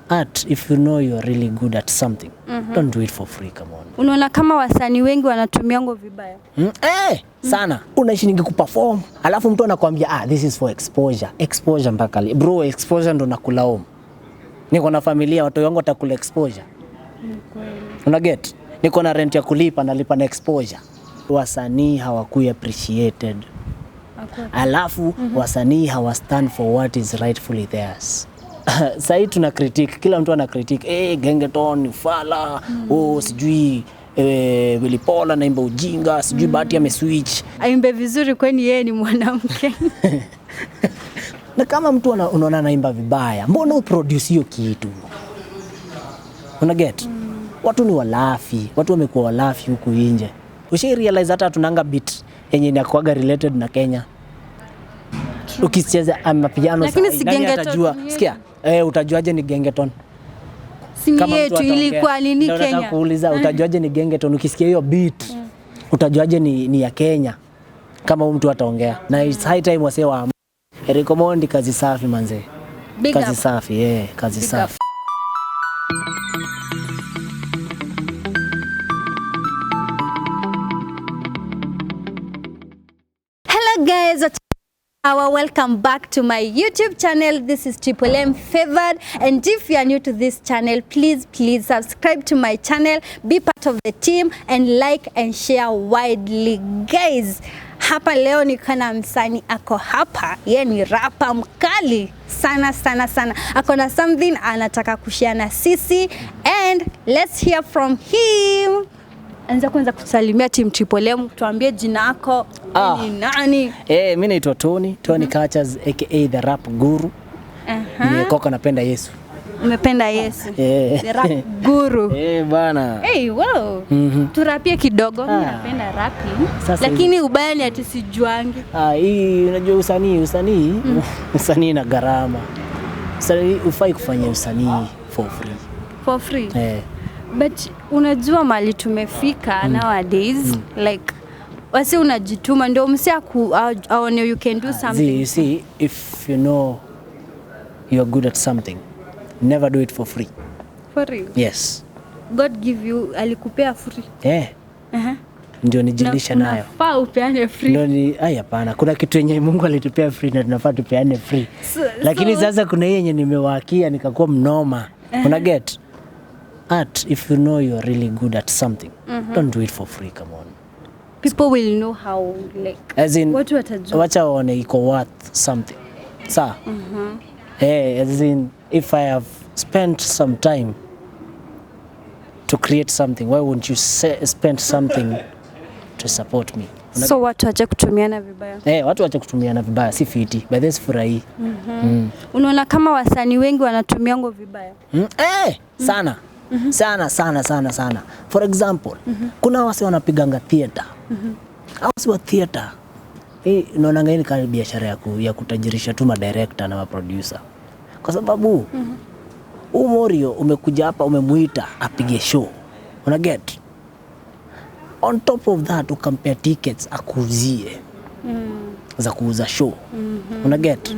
Art, if you know you're really good at something, don't do it for free, come on. Unaona kama wasanii wengi wanatumiango vibaya. Sana. Unaishi ningi kuperform, alafu mtu anakuambia, "Ah, this is for exposure." Exposure mpaka bro, exposure ndo nakulaumu. Niko na familia, watu wangu watakula exposure. Una get? Niko na rent ya kulipa, nalipa na exposure. Wasanii hawakui appreciated. Alafu wasanii hawa stand for what is rightfully theirs. Sahii tuna critique, kila mtu ana critique, hey, Gengetone ni fala, oh, sijui Willy Paul anaimba ujinga, sijui Bahati ameswitch. Aimbe vizuri kwani yeye ni mwanamke. Na kama mtu unaona anaimba vibaya, mbona uproduce hiyo kitu? Una get? Watu ni walafi, watu wamekuwa walafi huku nje. Ushai realize hata tunanga beat yenye inakuwaga related na Kenya? Ukicheza amapiano Lakini sahi, si nani Gengetone atajua? ni yetu. Sikia, utajuaje ni Gengetone? Si ni Kama mtu yetu ataongea, ilikuwa nini ndio nataka Kenya? kuuliza, utajuaje ni Gengetone? Ukisikia hiyo beat, utajuaje ni ya Kenya? Kama huyu mtu ataongea. Na it's high time wasee wa Eric Omondi, kazi safi manze. Big Kazi up. safi, yeah, kazi Big safi. Up. Hello guys, welcome back to my YouTube channel. This is Triple M Favored, and if you are new to this channel, please, please subscribe to my channel, be part of the team, and like and share widely. Guys, hapa leo niko na msanii ako hapa, ye ni rapper mkali sana sana sana, ako na something anataka kushare na sisi, and let's hear from him. Anza kwanza kusalimia team Triple M, tuambie jina yako, ni nani? Mi naitwa Tony, Tony Cultures aka the Rap Guru. Nimeokoka, napenda Yesu. Umependa Yesu. Eh. The Rap Guru. Bana. Hey, wow. Turapie kidogo. Mimi napenda rapping. Sasa Lakini ubaya ni ati sijuangi. Ah, hii unajua usanii na gharama. Usanii ufai kufanya usanii for free. For free. Eh. But unajua mali tumefika nowadays, like wasi unajituma ndio msi aone you can do something. You see, if you know you're good at something, never do it for free. For real. Yes. God give you, alikupea free. Eh. Ndio nijilisha nayo. Unafaa upeane free. Ndio ni ai, hapana, kuna kitu yenye Mungu alitupea free na tunafaa tupeane free. Lakini sasa kuna hii yenye nimewakia nikakuwa mnoma. Una get? Art, if you know you're really good at something, don't do it for free, come on. People will know how, like, As in, watu watajua. Wacha waone iko worth something. Sawa? As in, if I have spent some time to create something, why wouldn't you spend something to support me? So watu wache kutumiana vibaya. Watu wache kutumiana vibaya, si fiti. By this furahi. Unaona kama wasanii wengi wanatumiango vibaya. Sana. Sana sana sana sana. For example, kuna wase wanapiganga theater. Hao si wa theater. Hii unaonanga hii ni kama biashara ya kutajirisha tu madirector na maproducer. Kwa sababu huu Morio umekuja hapa umemuita apige show. Una get? On top of that ukampea tickets akuuzie. Za kuuza show. Una get?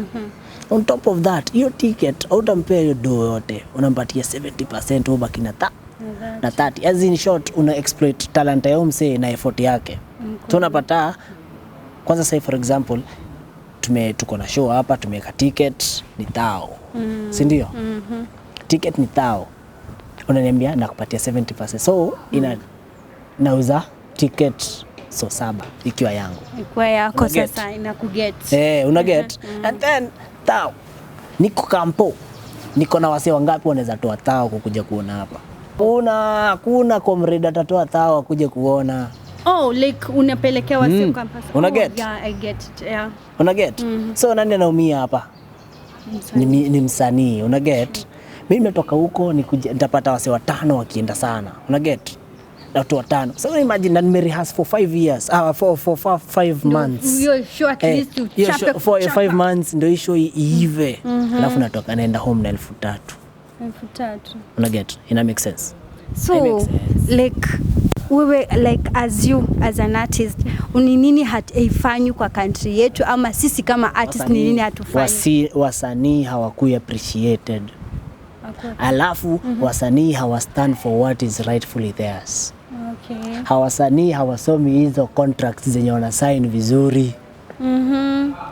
On top of that, hiyo ticket hautampea hiyo do yote, unampatia 70%, ubaki na na 30. As in short, una exploit talent ya msee na effort yake. So unapata kwanza say for example tuko na show hapa, tumeweka ticket ni thao. Si ndio? Ticket ni thao. Unaniambia nakupatia 70%. So ina nauza ticket so 7 ikiwa yangu. Ikiwa yako Una get? sasa inakuget. Una get? And then thao. Niko kampo. Niko na wasee wangapi wanaweza toa thao kukuja kuona hapa? Kuna comrade atatoa thao akuje kuona. Oh, like unapelekea wasee campus. Una Oh, get? yeah, I get it. Yeah. Una get? So nani anaumia hapa? Ni msanii, una get? Mimi nimetoka huko nikuje nitapata wasee watano wakienda sana. Una get? Watu watano. So imagine na nime rehearse for 5 years, for 5 months. Hiyo show at least Hiyo uchape show, for kuchapa. 5 months ndio show iive. Alafu natoka naenda home na 3,000. 3,000. Una get? Ina make sense. So, It makes sense. like wewe, like as you as an artist, ni nini haifanyi kwa country yetu ama sisi kama artist ni nini hatufanyi? Wasanii hawakui appreciated. Alafu wasanii hawa stand for what is rightfully theirs. Hawasanii hawasomi hizo contracts zenye wana sign vizuri.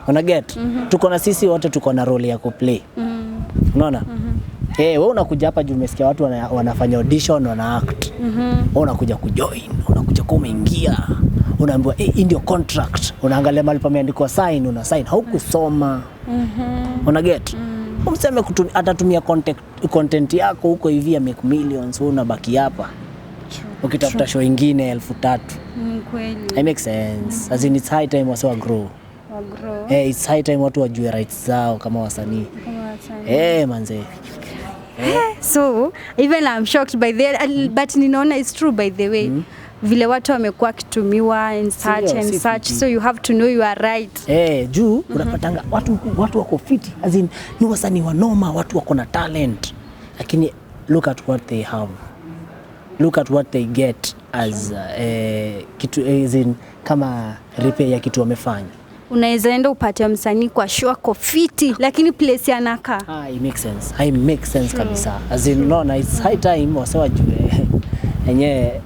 Una get? Tuko na sisi wote tuko na role ya kuplay. Unaona? Eh, wewe unakuja hapa juu umesikia watu wanafanya audition, wana act. Wewe unakuja kujoin, unakuja kuwa umeingia. Unaambiwa, eh, hii ndio contract. Unaangalia mahali pameandikwa sign, una sign. Haukusoma. Una get? Umseme atatumia content yako huko hivi ya make millions, wewe unabaki hapa. Ukitafuta show ingine 3,000. Kweli. It makes sense. As in, it's high time wase wa grow. Wa grow. Eh, it's high time watu wajue rights zao kama wasanii. Kama wasanii. Eh, manze. So even I'm shocked by the, but ninaona it's true, by the way, vile watu wamekuwa wakitumiwa and such Sio, and si such. fiti. So you have to know you are right. Eh, juu unapatanga watu wako fiti. As in, ni wasanii wanoma, watu wako na talent. Lakini look at what they have. Look at what they get as kitu, as in, kama repair ya kitu wamefanya. Unaweza enda upate msanii kwa show ako fiti, lakini place anakaa Ah, it makes sense. I make sense kabisa. As in, no, it's high time wase wajue enyewe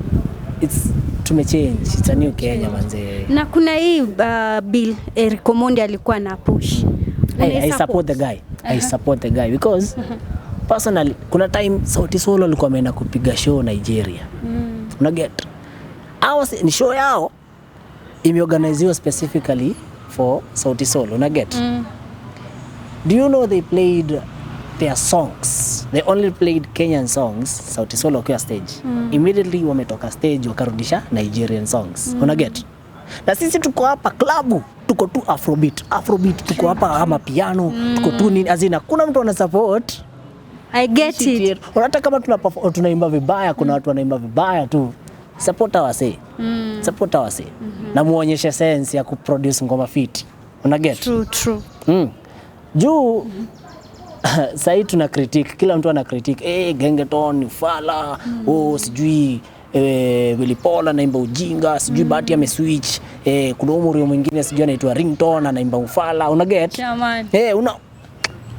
it's tumechange. It's a new Kenya, manze. Na kuna hii bill Eric Omondi alikuwa na push. I support the guy. I support the guy because personally kuna time Sauti Sol alikuwa ameenda kupiga show Nigeria. Una get? Hao ni show yao imeorganiziwa specifically for Sauti Sol. Una get? Do you know they played their songs? They only played Kenyan songs Sauti Sol wakiwa stage. Immediately wametoka stage wakarudisha Nigerian songs. Una get? Na sisi tuko hapa klabu, tuko tu Afrobeat, Afrobeat, tuko hapa ama piano, tuko tu nini, as in hakuna mtu ana support. I get it. Hata kama tunaimba vibaya, kuna watu wanaimba vibaya tu. Support wase. Support wase. Na muonyeshe sense ya kuproduce ngoma fit. Una get? True, true. Juu sahii tuna critique, kila mtu ana critique, eh, Gengeton ni fala, oh sijui Willy Paul anaimba ujinga, sijui Bahati ameswitch, kuna umurio mwingine sijui anaitwa Ringtone anaimba ufala, una get? Jamani. Eh, una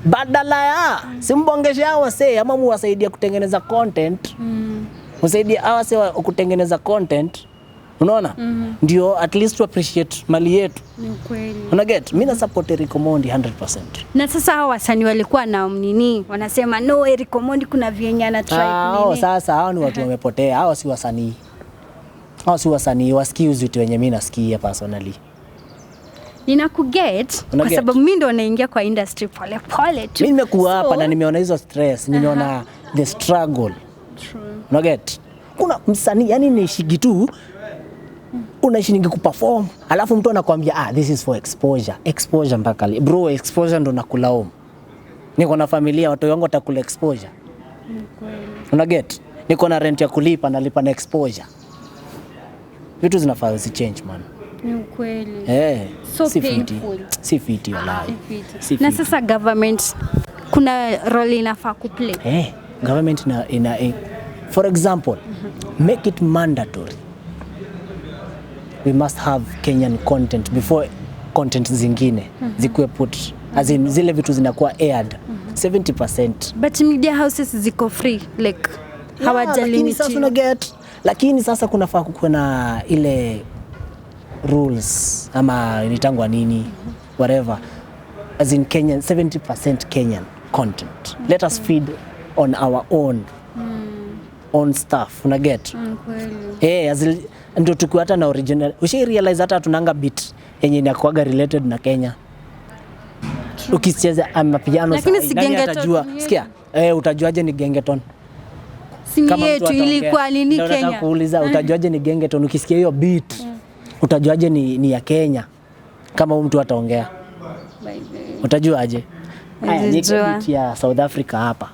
badala ya simbongeshe hao wasee ama muwasaidia kutengeneza content, msaidie hawa wasee kutengeneza content, unaona? Ndio at least to appreciate mali yetu. Ni ukweli. Una get? Mimi na support Eric Omondi 100%. Na sasa hao wasanii walikuwa na nini, wanasema no, Eric Omondi kuna vyenye ana try Hao nini. sasa hao ni watu wamepotea, hao si wasanii. Hao si wasanii, wasikii uzito wenye mimi nasikia personally. Ninakuget Una kwa get? sababu mimi ndo naingia kwa industry pole pole tu. Mimi nimekuwa hapa So, na nimeona hizo stress, nimeona the struggle. True. Una get? Kuna msanii yani naishigi tu unaishingi kuperform alafu mtu anakuambia, "Ah, this is for exposure." Exposure mpaka bro, exposure ndo nakulaumu. Niko na familia, watu wangu watakula exposure. Una get? Niko na rent ya kulipa, nalipa na exposure. Vitu zinafaa zi change, man. Ni ukweli. Eh, So si fiti. painful. Si fiti walai. Si Na fiti. sasa government kuna role inafaa kuplay. Eh, government ina, for example, make it mandatory. We must have Kenyan content before content zingine zikuwe put, as in zile vitu zinakuwa aired 70%. But media houses ziko free, like Yeah, lakini sasa hawajalimitiwa. una get, lakini sasa kunafaa kukuwe na ile rules ama initangwa nini, whatever, as in Kenyan 70% Kenyan content. Let us feed on our own stuff, una get? Kweli. Eh, as in, ndio tukiwa hata na original, ushai realize hata tunanga beat yenye inakuwaga related na Kenya? Ukicheza amapiano Lakini sahi, si nani gengeton atajua? ni yetu. Sikia, eh, utajuaje ni gengeton? Si ni Kama mtu yetu ataongea. ilikuwa nini Ndio nataka Kenya? kuuliza, utajuaje ni gengeton ukisikia hiyo beat? Utajuaje ni ya Kenya kama huyu mtu ataongea? Utajuaje? Haya, niweke Sijua. beat ya South Africa hapa.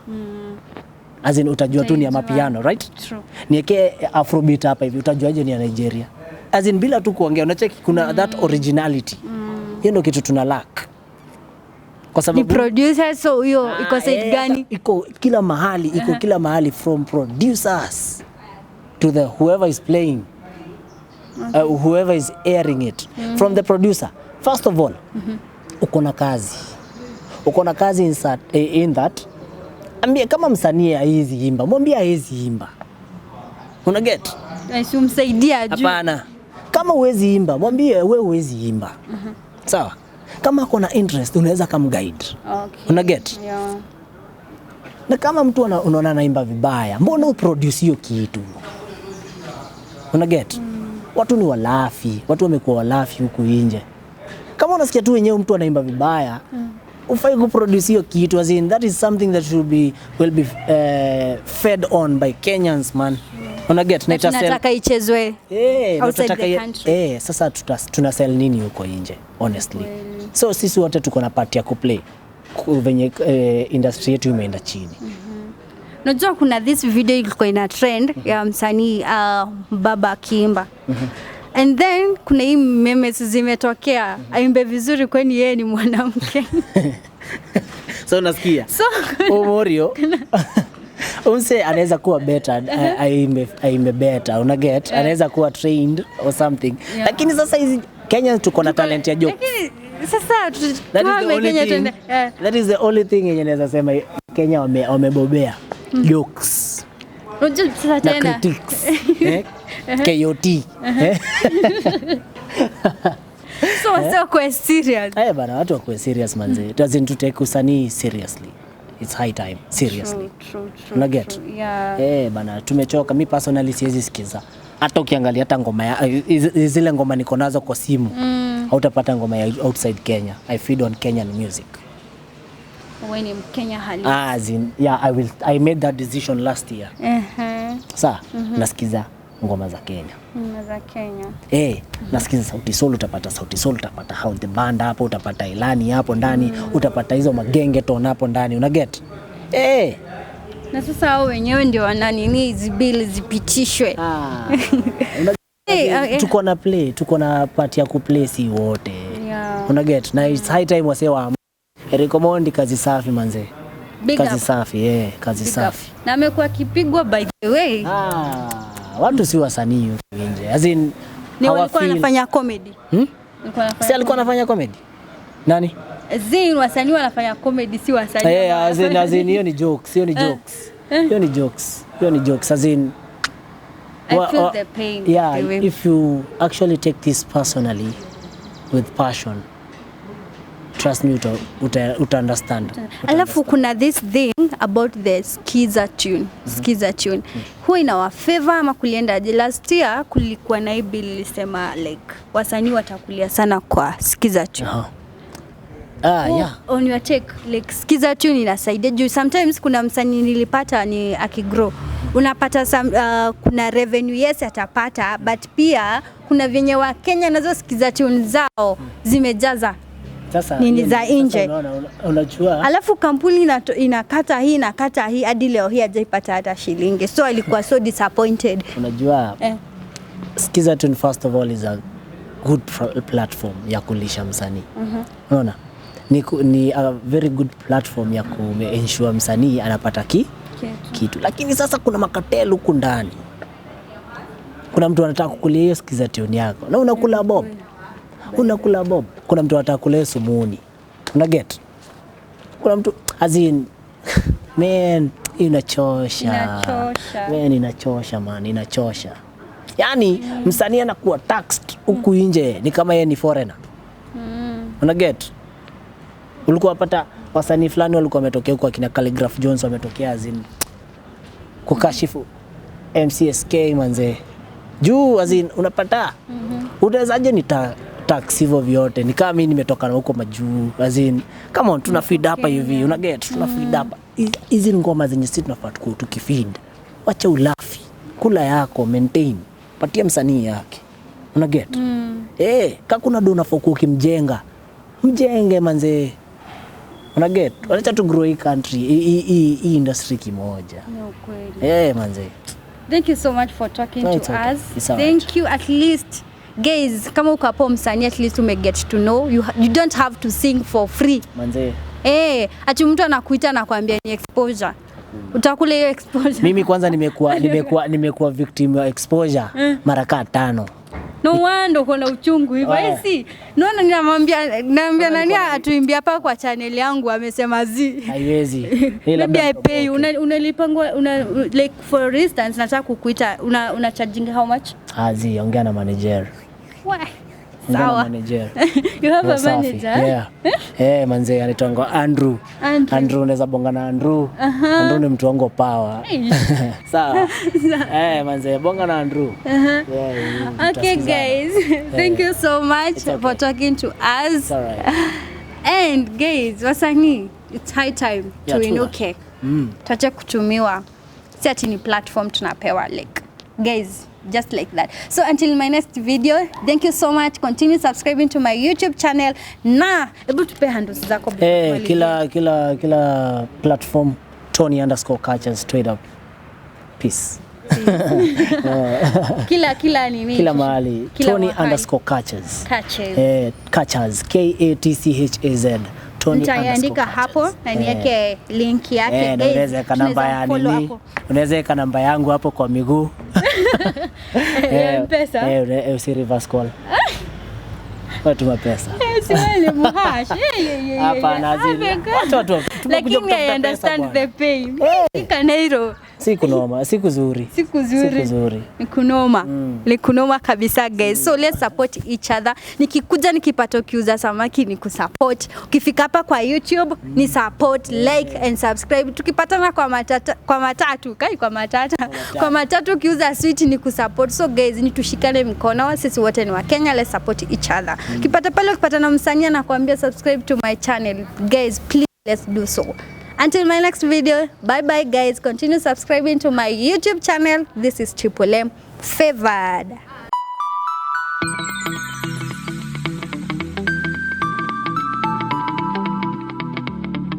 As in, utajua tu ni ya Utaijua. mapiano, right? True. Niweke afrobeat hapa hivi, utajuaje ni ya Nigeria? As in, bila tu kuongea, unacheki kuna that originality. Hiyo ndio kitu tuna lack. Kwa Ni sababu producer, so huyo iko side eh, gani? Iko kila mahali, iko kila mahali, from producers to the whoever is playing, whoever is airing it. From the producer, first of all, uko na kazi, uko na kazi in that Ambie kama msanii haezi imba, mwambie haezi imba. Una get? Na umsaidia juu. Hapana. Kama huwezi imba, mwambie wewe huwezi imba. Sawa? Kama ako na interest unaweza kumguide. Una get? Yeah. Na kama mtu unaona anaimba vibaya, mbona uproduce hiyo kitu? Una get? Watu ni walafi, watu wamekuwa walafi huku nje. Kama unasikia tu wenyewe mtu anaimba vibaya, ufai kuproduce hiyo kitu, as in that is something that should be will be fed on by Kenyans, man. Una get? Na itasell. Tunataka ichezwe Eh, na outside tunataka the country. Eh, sasa tuna sell nini huko nje, honestly? So sisi wote tuko na part ya kuplay venye industry yetu imeenda chini. Unajua kuna this video ilikuwa ina trend ya msanii baba akiimba. And then kuna hii memes zimetokea, aimbe vizuri kwani yeye ni mwanamke. So unasikia? So Umorio umse anaweza kuwa better, aimbe better, una get? Anaweza kuwa trained or something. Lakini sasa hizi Kenya tuko na talent ya jokes. Lakini sasa That is the tuhame only Kenya thing. tuende. That is the only thing yenye naweza sema Kenya wamebobea. Jokes Unajua sasa na tena. critics. KOT. Eh? So wasee wakuwe serious. Eh, bana, watu wakuwe serious manze. Doesn't to take usanii seriously. It's high time seriously. True, true, Una get? true. Yeah. Eh, bana, tumechoka. Mi personally siwezi sikiza. Hata ukiangalia hata ngoma ya zile ngoma niko nazo kwa simu, hautapata ngoma ya outside Kenya. I feed on Kenyan music. Wewe ni Mkenya halisi. As in, yeah, I made that decision last year. Sa, nasikiza ngoma za Kenya. Ngoma za Kenya. Eh, nasikiza Sauti Sol, utapata Sauti Sol, utapata How the Band hapo, utapata Ilani hapo ndani, utapata hizo magengeton hapo ndani, una get? Eh. Na sasa hao wenyewe ndio wana nini hizi bill zipitishwe. Ah. Tuko na play, tuko na part ya kuplay si wote. Una get? Na it's high time wasee wa Eric Omondi, kazi safi manze. Big Kazi up. safi, eh, kazi Big up. safi. Na amekuwa akipigwa, by the way. Ah, watu si wasanii huku nje. As in Ni hawa walikuwa wanafanya comedy. Hmm? Walikuwa wanafanya Si alikuwa anafanya comedy? Nani? Zin, wasanii wanafanya comedy, si wasanii. Eh, as in hiyo ni jokes, hiyo ni jokes. Hiyo ni jokes. Hiyo ni jokes, as in I feel the pain, Yeah, by the way. if you actually take this personally with passion, trust me, uta understand. Alafu kuna this thing about the Skiza tune. Skiza tune. Huwa inawa favor ama kuliendaje? Last year kulikuwa na hii bill ilisema like wasanii watakulia sana kwa Skiza tune. Aha. Ah, yeah. On your take, like Skiza tune inasaidia juu sometimes kuna msanii nilipata ni akigrow unapata some, kuna revenue, yes, atapata, but pia kuna vyenye wa Kenya nazo Skiza tune zao zimejaza Sasa nini hiyo za sasa nje. unaona, unajua Alafu kampuni inakata hii, inakata hii, hadi leo hii hajaipata hata shilingi, so alikuwa so disappointed. Unajua Skiza Tune first of all is a good platform ya kulisha msanii. Unaona? Ni a very good platform ya ku ensure msanii anapata Kitu. kitu. Lakini sasa kuna macartel huku ndani. Kuna mtu anataka kukulia hiyo Skiza Tune yako na unakula bob. Unakula bob. Kuna mtu anataka kulia sumuni. Una get? Kuna mtu, as in, man, inachosha. Inachosha. Man, inachosha man, inachosha. Yaani msanii anakuwa taxed huku nje ni kama yeye ni foreigner. Una get? Ulikuwa wapata wasanii fulani walikuwa wametokea huko, akina Khaligraph Jones wametokea, as in kukashifu MCSK manze. Juu as in unapata utawezaje ni tax hivyo vyote? Ni kama mimi nimetoka na huko majuu, as in come on, tuna feed hapa hivi, una get? Tuna feed hapa. Hizi ni ngoma zenye sisi tunafaa tukifeed. Wacha ulafi, kula yako, maintain, patia msanii yake, una get? Eh, ka kuna do unafaa kuwa ukimjenga, mjenge manze, una get? Wacha tu grow hii country, hii industry kimoja. Ni ukweli. Eh, manze. Thank you so much for talking No, to it's okay. us. It's alright. Thank you. At least guys, kama uko hapo msanii, at least ume get to know you don't have to sing for free. Manze. Eh, ati mtu anakuita na kuambia ni exposure. Utakula hiyo exposure. Mimi kwanza nimekuwa victim ya exposure mara kaa 5. No wonder uko na uchungu hivyo. Aya. Si. Naona ninamwambia, naambia nani atuimbie hapa kwa channel yangu, amesema zi. Haiwezi. Hii labda Maybe I pay you. mtoboke. Unalipangwa una, like for instance nataka kukuita, una charging how much? Ah, zi, ongea na manager. Why? Ongea na Sawa. manager. You have a Safi. manager? Yeah. Eh, manze anaitwa Andrew. Andrew. Andrew, unaweza bonga na Andrew. Andrew ni mtu wangu wa power. Sawa. Eh, manze bonga na Andrew. Yeah, Okay tutasikizana. guys, thank you so much It's okay. for talking to us. It's all right. And guys, wasanii, it's high time Yeah, true tuinuke. Tuache kutumiwa. Si ati ni platform tunapewa, like guys, just like that. So until my next video, thank you so much. Continue subscribing to my YouTube channel. Na hebu tupe handles zako before Eh, tumalizie. kila platform Tony_Catchers straight up. Peace. Kila nini? Kila mahali Kila Tony mahali. underscore Catchers. Catches. Eh, Catchers, K A T C H A Z. Tony Nitaiandika underscore hapo Catchers. na niweke link yake. Eh, na Guys, unaweza weka namba tunaweza ya follow nini? hapo. Unaweza weka namba yangu hapo kwa miguu. Ya M-Pesa? Eh, usi reverse call. Wewe tuma pesa. Si wewe ni muhash. Eh, Hapana, wacha watu tumekuja Lakini kutafuta I pesa understand bwana. the pain. Kanairo. Si kunoma, si kuzuri. Siku zuri. Si kuzuri. Ni kunoma. Ni kunoma kabisa guys. So let's support each other. Nikikuja nikipata ukiuza samaki ni kusupport. Ukifika hapa kwa YouTube ni support, like and subscribe. Tukipatana kwa matata, kwa matatu, kai kwa matata. Kwa matatu ukiuza sweet ni kusupport. So guys, ni tushikane mkono, sisi wote ni Wakenya, let's support each other. Ukipata pale, ukipata na msanii anakuambia subscribe to my channel. Guys, please let's do so. Until my next video, bye bye guys. Continue subscribing to my YouTube channel. This is Triple M Favored.